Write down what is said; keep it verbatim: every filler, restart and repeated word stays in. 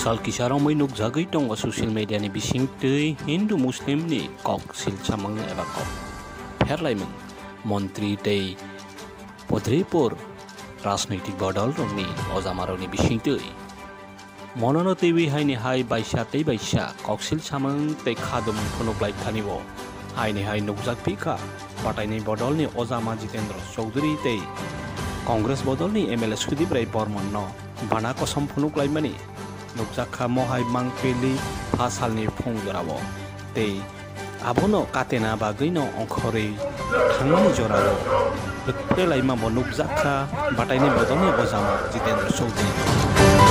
Tal kisa romwi nukjagwi tongo social media ni bisingtwi Hindu Muslim ni kok silsamung eba kok pherlaimung, montri tei podripur rajnoitik bodol rokni ojamarokni bisingtwi. Monono twiwi haini hai baisa tei baisa koksil samung tei khadum phunuklai thanio. Haini hai nukjakphi kha, batainai bodolni ojama Jitendra Chowdhury tei Congress bodolni M L A Sudip Rai Barman no bana kosom phunuklaimani nukjak kha mohai mangpili pha salni phung jorao. Tei abono katena bagwino ongkhorwi thangmani jorao rwkphrelaima bo nukjak kha batainai bodolni ojama Jitendra Chowdhury.